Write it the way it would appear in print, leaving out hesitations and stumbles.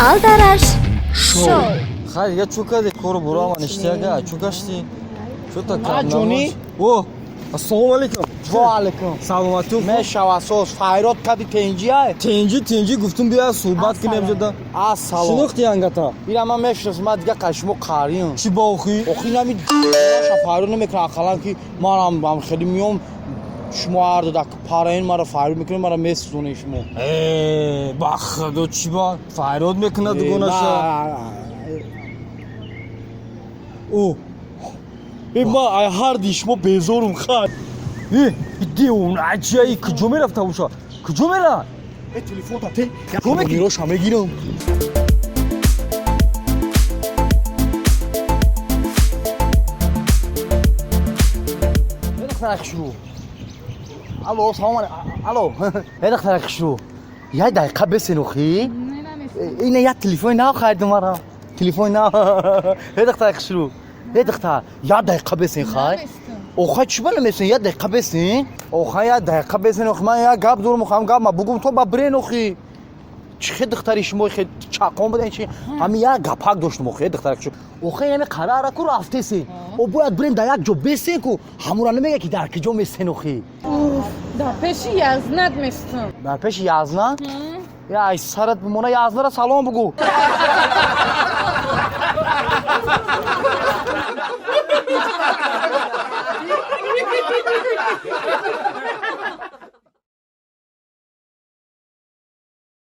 Алдараш шоу. Хай, дига чӯ кардӣ? Кору бурама ништяга, чӯ гаштӣ? Чӯ та А, ҷонӣ? О, ассалому алайкум. Ва алайкум. Саломатӣ. Мешава соз файрод кади тенҷиай? Тенҷи, тенҷи гуфтум, бия суҳбат кунем ҷода. Ассалом. Шинохти ангата? Ира ман мешиносам, ман дига қай шумо қариям. Чӣ ба охи? Охи нами ша файрод намекунам, ақаллан ки манам ам хеле миём, шумо ҳар дада параин мара файрод мекунед, мара месӯзонед шумо. Э, ба худо, чӣ ба файрод мекунад дугонаша? О, Э, ман ай ҳарди шумо безорум, хай. э, девона чия, куҷо мерафта боша? Куҷо мера? Э, телефон тате. Куҷо мекунӣ? Мироша мегирам. Э, духтарак хушрӯ. Алло, салом алейкум. Алло. Э, духтарак хушрӯ. Як дақиқа бесен охи. Ина як телефони нав харидум мара. Телефони нав. Э, духтарак хушрӯ. Э, духтар, як дақиқа бесен, хай. Охай, чӣ ба намесен? Як дақиқа бесен. Охай, як дақиқа бесен, охи ман як гап дорум, охам гап ма бугум то ба брен охи. Чӣ хе духтари шумо хе чақон буден чи? Ҳами як гапак доштум охи, духтарак шу. Охай, яме қарара ку рафтесен. О, бояд брен дар як ҷо бесен ку. Ҳамура намега ки дар киҷо месен охи. Дар пеши Язнат местам. Дар пеши Язна? Я ай сарат бимона, Язнара салом бугу.